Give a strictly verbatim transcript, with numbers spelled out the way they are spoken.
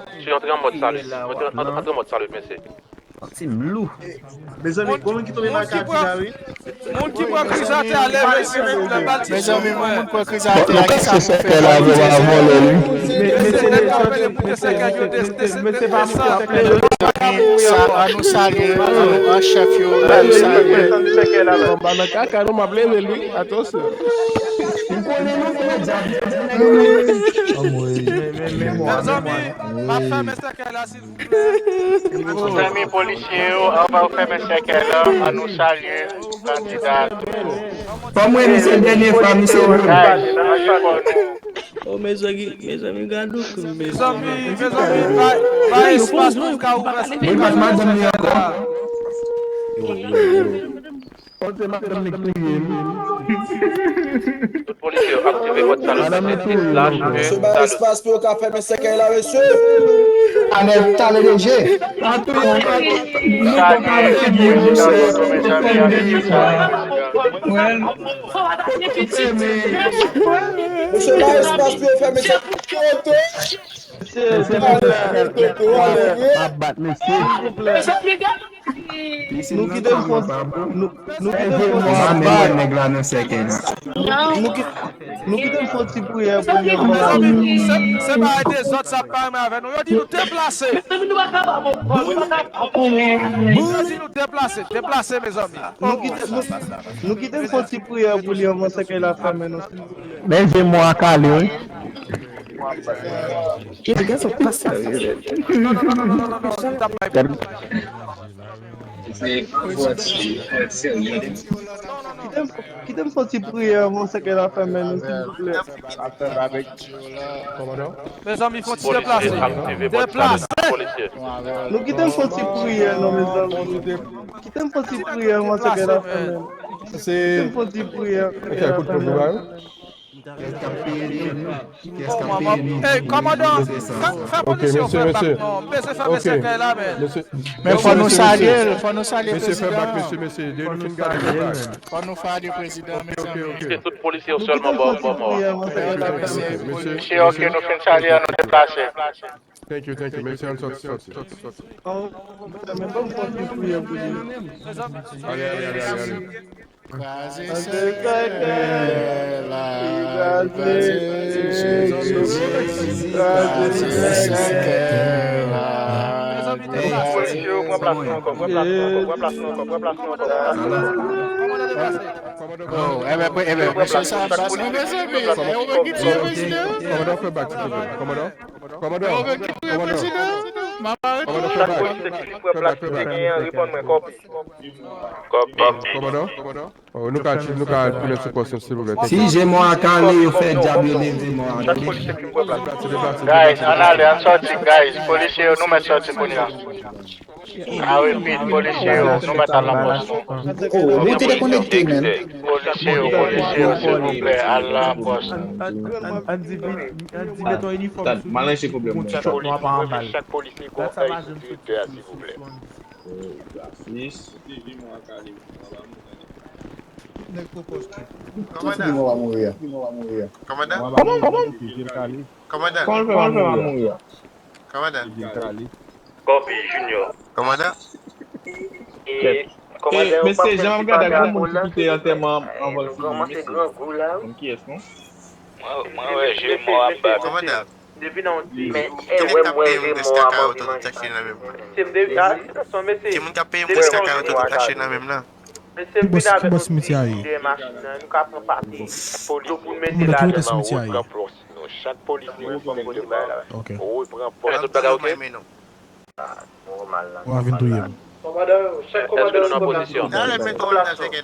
Mesye, antre an mòd salut. Antre, antre, antre an mòd salut, mesye. Santi m lou. Mezanmi, gon moun ki tonbe nan kati la, wi. Moun ki pran kriz atè a leve sou moun nan, ba l ti Mezanmi, moun pran kriz atè a, kisa pou fè? Sèkèy la, yo va vòlè li. Mesye, mesye, mesye, mesye, mesye, pa moute sèkèy yo. Sa, an nou salye, an nou, an chèf yo, an nou salye. Anba nan kaka, nou m ap leve l, wi. Atansyon. Mezanmi, m ap fèmen sèkèy la, silvouplè. Mezanmi, polisye yo, anvan yo fèmen sèkèy la, an nou salye kandida. Fò m wè misye dènye fwa, misye. Guys, ranje kò nou. Oh, mezanmi, mezanmi, gade w, Mezanmi, mezanmi, bay, bay espas pou w ka ouvè sou Li pa t madanm li ankò. Konte madanm li k touye l. Tout polisye yo aktive mòd salut, mesye. Dis slash un Mesye, bay salut. Espas pou yo ka fèmen sèkèy la, mesye. Anèl tale de je. Pa touye, pa touye. Mesye, bay Espas pou yo fèmen sèkèy. Ap bat mesye. Nou kite m fon. Nou nou kite m fon. Mwen nèg la nan sèkèy la. Nou kite nou kite m fon ti priyè pou li. Mezanmi, se se bagay dezòd sa pa renmen avè nou. Yo di nou deplase. Yo di nou deplase, deplase, mezanmi. Nou kite nou nou kite m fon ti priyè pou li anvan sèkèy la fèmen, non, silvouplè. Men je mwen a kale, wi. Yo, les gars sont pas sérieux. Kite m fon ti priyè anvan sèkèy la fèmen, non, silvouplè. Mezanmi, fò ti deplase. Deplase. Nou kite m fon ti priyè, non, mezanmi. Kite m fon ti priyè anvan sèkèy la fèmen. Kite m fon ti priyè. Ey, kòmandan, fè polisye yo fè bak non. Bezwen fèmen sèkèy la, men. Men fò nou salye l, fò nou salye prezidan. Fò nou salye l, men. Fò nou salye prezidan, mezanmi. Kite tout polisye yo sèlman bò bò mò. Mesye, ok, nou fin salye an, nou deplase. Thank you, thank you. Mesye, ann sòti, sòti. Men bon, fò ti priyè pou li. Ale, ale, ale, ale. Kraze sèkèy la, kraze, kraze sèkèy la. Polisye yo pran plas nou ankò, pran plas nou ankò, pran plas nou ankò, pran plas nou ankò. Oh, enben, enben, mesye sa bat nou, mezanmi. E ou menm ki touye prezidan? Kòmandan, fè bak, silvouplè. Kòmandan. Kòmandan. E ou menm ki touye prezidan? M ap arete w. Chak polisye ki fin pran plas li te genyen an, reponn mwen kòb. Kòb. Kòmandan. Oh, nou ka nou ka tounen sou kòsyon, silvouplè. Si je mwen a kale, yo fè dyab yo leve mwen a. Chak polisye ki fin pran plas. Guys, ann ale, ann sòti, guys. Polisye yo, nou mèt sòti kounye a. A wi, pit, polisye yo, nou mèt al nan pòs nou. Oh, mwen te dekonekte, men. Polisye yo, polisye yo, silvouplè, al nan pòs. Ann di vit, ann di met yon inifòm sou nou. Yon ti chòt nou ap anba l. Dat sa pa janm soti sou sou nou. Kòmandan. Kòmandan. Kòmandan. Kòmandan. Kòmandan. Kobe Junior. Kòmandan. Mesye, jan m ap gade a, gen moun ki kite antèman an anvan l fini, mesye. Konn kiyès, non? Mwen wè je mò ap bat. Kòmandan. Depi nan yon ti men, e wè m wè je mò ap anvi manje. Se m de a, se gason, mesye. Depi nan yon ti men, mesye, m vin avèk yon ti de machin nan, nou ka pran pati. Yo pou n mete la adan. Pran plas nou. Chak polisye ki fè de bay la. Ok. Repran pòs. Tout bagay ok? Ou a vin touye m. Èske nou nan pozisyon? Dale, men kòmandan, sèkèy